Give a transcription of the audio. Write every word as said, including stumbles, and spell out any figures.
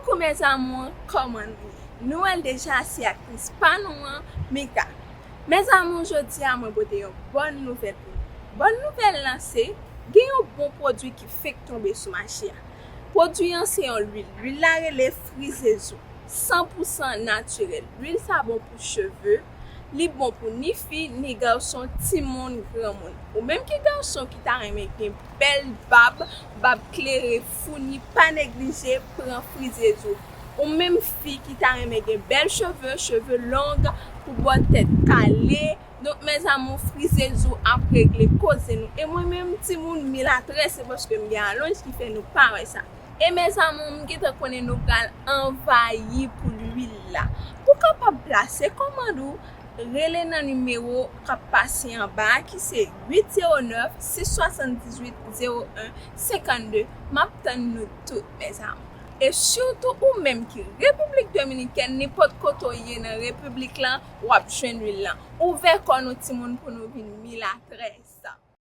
Koukou mes amours, kòman nou ye? Nou wè l deja, se aktris pa nou an, Mika. Mes amours, jodi a mwen pote yon bòn nouvèl pou nou. Bòn nouvèl lan se, gen yon bon pwodui ki fenk tonbe sou mache a. Pwodui an se yon lwil. Lwil la rele Frizezou, san pou san natirèl. Lwil sa bon pou cheve, li bon pou ni fi, ni gason, timoun, granmoun. Ou menm ki gason ki ta renmen gen bèl bab, bab klere, founi, pa neglije pran Frizezou. Ou menm fi ki ta renmen gen bèl cheve, cheve long, pou bò tèt kale. Donk mes amours, Frizezou ap regle koze nou. E mwen menm, timoun milatrè, se paske m gen alonj ki fè nou pa wè sa. E mes amours, m gentan konnen nou pral anvayi pou lwil la. Pou kapab plase kòmand ou, rele nan nimewo k ap pase anba a, ki se uit zewo nèf, sis swasanndizwit, zewo en, senkannde. M ap tann nou tout, mes amours. E sitou ou menm ki Repiblik Dominikèn, nenpòt kote w ye nan repiblik lan, w ap jwenn lwil lan. Ouvè kò nou, timoun, pou nou vin milatrès.